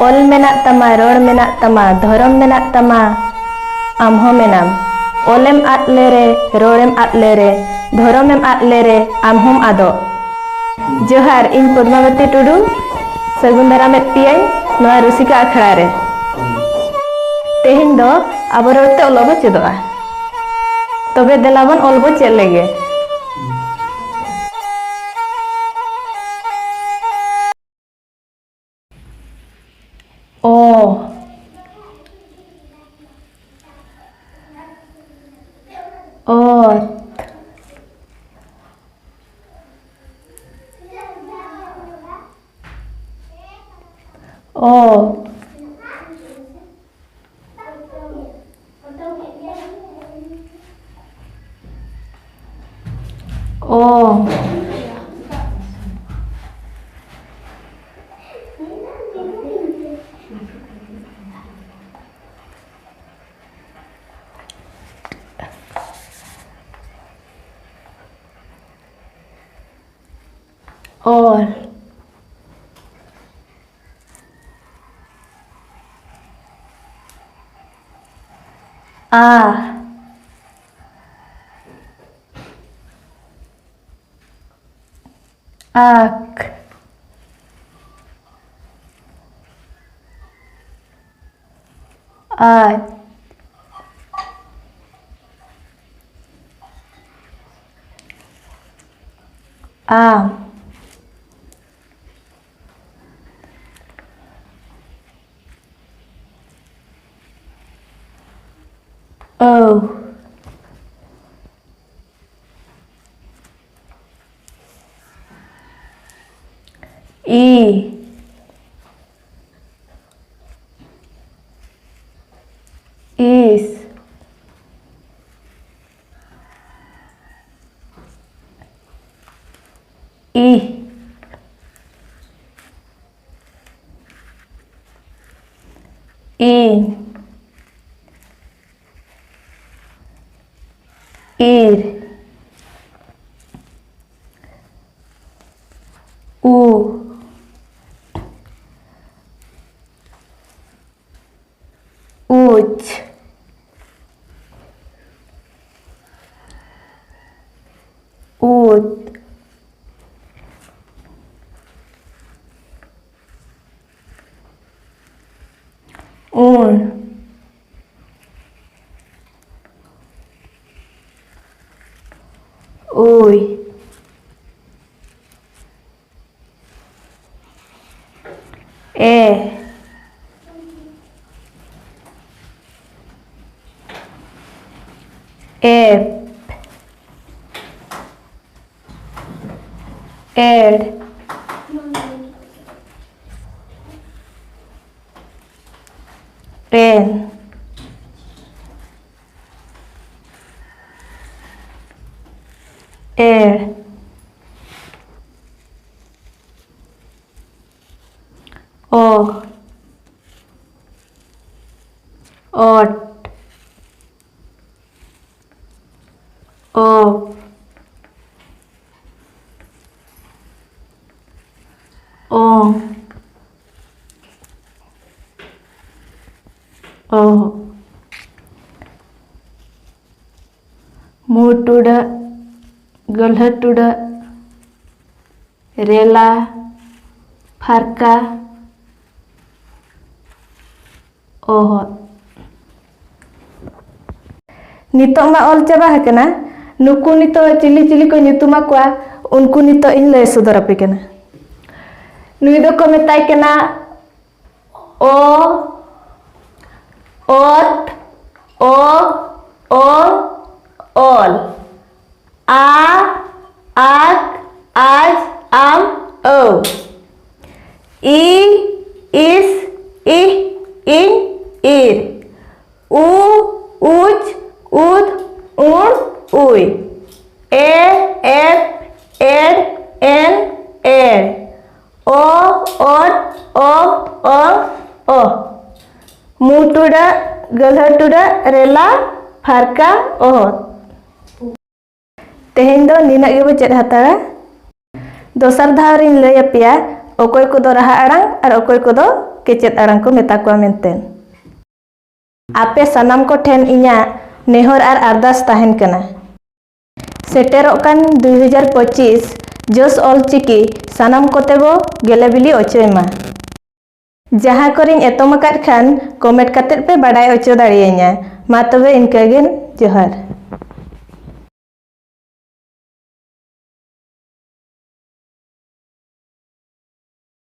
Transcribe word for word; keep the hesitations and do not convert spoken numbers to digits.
ᱚᱞ ᱢᱮᱱᱟᱜ ᱛᱟᱢᱟ, ᱨᱚᱲ ᱢᱮᱱᱟᱜ ᱛᱟᱢᱟ, ᱫᱷᱚᱨᱚᱢ ᱢᱮᱱᱟᱜ ᱛᱟᱢᱟ, ᱟᱢ ᱦᱚᱸ ᱢᱮᱱᱟᱢ᱾ ᱚᱞᱮᱢ ᱟᱫ ᱞᱮᱨᱮ, ᱨᱚᱲᱮᱢ ᱟᱫ ᱞᱮᱨᱮ, ᱫᱷᱚᱨᱚᱢᱮᱢ ᱟᱫ ᱞᱮᱨᱮ, ᱟᱢ ᱦᱚᱸᱢ ᱟᱫᱚᱜ᱾ ᱡᱚᱦᱟᱨ, ᱤᱧ ᱯᱚᱫᱢᱟᱵᱚᱛᱤ ᱴᱩᱰᱩ, ᱥᱟᱹᱜᱩᱱ ᱫᱟᱨᱟᱢᱮᱫ ᱯᱮᱭᱟᱧ ᱱᱚᱣᱟ ᱨᱩᱥᱤᱠᱟ ᱟᱠᱷᱲᱟ ᱨᱮ᱾ ᱛᱮᱦᱮᱧ ᱫᱚ ᱟᱵᱚ ᱨᱚᱲᱛᱮ ᱚᱞᱚᱜ ᱵᱚ ᱪᱮᱫᱚᱜᱼᱟ᱾ ᱛᱚᱵᱮ ᱫᱮᱞᱟ ᱵᱚᱱ ᱚᱞ ᱵᱚ ᱪᱮᱫ ᱞᱮᱜᱮ᱾ ᱚ, ᱚᱛ, ᱚ, ᱚ᱾ ᱚᱞ᱾ ᱟ, ᱟᱠ, ᱟᱡ, ᱟᱢ, ᱟᱹᱣ, ᱤ, ᱤᱥ, ᱤ, ᱤᱧ, ᱤᱨ, ᱩ, ᱩᱪ, ᱩᱫ, ᱩᱬ, ᱩᱭ, ᱮ, ᱮᱯ, ᱮᱲ, ᱮᱱ, ᱮᱲ, ᱚ, ᱚᱴ, ᱚᱯ, ᱚᱝ, ᱚᱦᱚ᱾ ᱢᱩ ᱴᱩᱰᱟᱹᱜ, ᱜᱟᱹᱞᱦᱟᱹ ᱴᱩᱰᱟᱹᱜ, ᱨᱮᱞᱟ, ᱯᱷᱟᱨᱠᱟ, ᱚᱦᱚᱫ᱾ ᱱᱤᱛᱚᱜ ᱢᱟ ᱚᱞ ᱪᱟᱵᱟ ᱟᱠᱟᱱᱟ᱾ ᱱᱩᱠᱩ ᱱᱤᱛᱚᱜ ᱪᱤᱞᱤ ᱪᱤᱞᱤ ᱠᱚ ᱧᱩᱛᱩᱢ ᱟᱠᱚᱣᱟ, ᱩᱱᱠᱩ ᱱᱤᱛᱚᱜ ᱤᱧ ᱞᱟᱹᱭ ᱥᱚᱫᱚᱨ ᱟᱯᱮ ᱠᱟᱱᱟ᱾ ᱱᱩᱭ ᱫᱚᱠᱚ ᱢᱮᱛᱟᱭ ᱠᱟᱱᱟ ᱚ, ᱚᱛ, ᱚ, ᱚ, ᱚᱞ᱾ ᱟ, ᱟᱜ, ᱟᱡ, ᱟᱢ, ᱟᱹᱣ᱾ ᱤ, ᱤᱥ, ᱤᱦ, ᱤᱧ, ᱤᱨ᱾ ᱩ, ᱩᱪ, ᱩᱫ, ᱩᱬ, ᱩᱭ᱾ ᱮ, ᱮᱯ, ᱮᱲ, ᱮᱱ, ᱮᱲ᱾ ᱚ, ᱚᱛ, ᱚ, ᱚ, ᱚ᱾ ᱢᱩ ᱴᱩᱰᱟᱹᱜ, ᱜᱟᱹᱞᱦᱟᱹ ᱴᱩᱰᱟᱹᱜ, ᱨᱮᱞᱟ, ᱯᱷᱟᱨᱠᱟ, ᱚᱦᱚᱫ᱾ ᱛᱮᱦᱮᱧ ᱫᱚ ᱱᱤᱱᱟᱹᱜ ᱜᱮᱵᱚ ᱪᱮᱫ ᱦᱟᱛᱟᱲᱟ᱾ ᱫᱚᱥᱟᱨ ᱫᱷᱟᱣ ᱨᱤᱧ ᱞᱟᱹᱭ ᱟᱯᱮᱭᱟ ᱚᱠᱚᱭ ᱠᱚᱫᱚ ᱨᱟᱦᱟ ᱟᱲᱟᱝ ᱟᱨ ᱚᱠᱚᱭ ᱠᱚᱫᱚ ᱠᱮᱪᱮᱫ ᱟᱲᱟᱝ ᱠᱚ ᱢᱮᱛᱟ ᱠᱚᱣᱟ ᱢᱮᱱᱛᱮ᱾ ᱟᱯᱮ ᱥᱟᱱᱟᱢ ᱠᱚ ᱴᱷᱮᱱ ᱤᱧᱟᱹᱜ ᱱᱮᱦᱚᱨ ᱟᱨ ᱟᱨᱫᱟᱥ ᱛᱟᱦᱮᱱ ᱠᱟᱱᱟ, ᱥᱮᱴᱮᱨᱚᱜ ᱠᱟᱱ ᱫᱩᱭ ᱦᱟᱡᱟᱨ ᱯᱚᱸᱪᱤᱥ ᱡᱚᱥ ᱚᱞᱪᱤᱠᱤ ᱥᱟᱱᱟᱢ ᱠᱚᱛᱮ ᱵᱚ ᱜᱮᱞᱮ ᱵᱤᱞᱤ ᱚᱪᱚᱭ ᱢᱟ᱾ ᱡᱟᱦᱟᱸ ᱠᱚᱨᱮᱧ ᱮᱛᱚᱢ ᱟᱠᱟᱫ ᱠᱷᱟᱱ comment ᱠᱟᱛᱮᱫ ᱯᱮ ᱵᱟᱰᱟᱭ ᱚᱪᱚ ᱫᱟᱲᱮᱭᱟᱹᱧᱟ᱾ ᱢᱟ ᱛᱚᱵᱮ ᱤᱱᱠᱟᱹ ᱜᱮ, ᱡᱚᱦᱟᱨ᱾